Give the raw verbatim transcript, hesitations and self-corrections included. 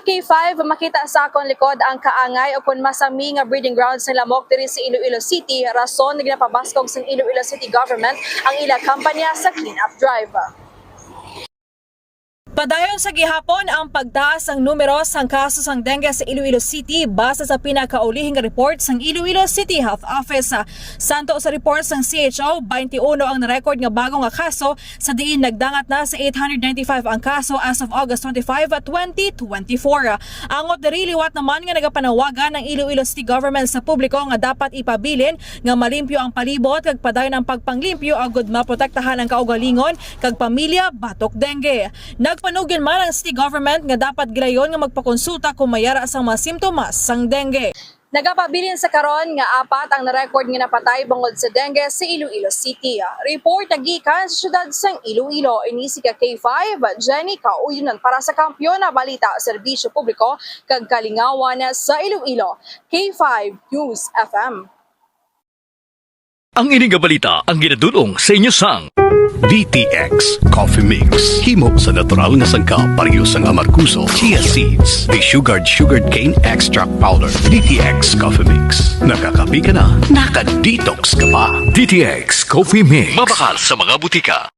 K five, makita sa akon likod ang kaangay o kon masami nga breeding ground sa lamok diri sa Iloilo City, rason nga ginapabaskog sang Iloilo City Government ang ila kampanya sa clean-up drive. Padayon sa gihapon ang pagtaas sang numero sang kaso sang dengue sa Iloilo City, base sa pinakaulihing report sang Iloilo City Health Office. Santo sa report sang C H O, twenty-one ang na-record nga bago nga kaso, sa diin nagdangat na sa eight hundred ninety-five ang kaso as of August twenty-five, twenty twenty-four. Angot diri, liwat naman nga nagapanawagan ang Iloilo City Government sa publiko nga dapat ipabilin nga malimpyo ang palibot kag padayon ang pagpanglimpyo agud maprotektahan ang kaugalingon kag pamilya batok dengue. Nagpanugyan man ang city government nga dapat gilayon nga magpakonsulta kung may ara sang mga simptomas sang dengue. Nagapabilin sa karon nga apat ang na-record nga napatay bangod sa dengue sa Iloilo City. Report nagikan sa siyudad sang Iloilo. Ini si ka K five, Jenny Kauyonan para sa Kampiyon na Balita, Serbisyo Publiko kag Kalingawan sa Iloilo, K five News F M. Ang ini nga balita ang ginadul-ong sa inyo sang D T X Coffee Mix. Himo sa natural nga sangkap, pareho sang amargoso, chia seeds, desugared sugarcane extract powder. D T X Coffee Mix. Nakakape ka na, naka-detox ka pa. D T X Coffee Mix. Mabakal sa mga butika.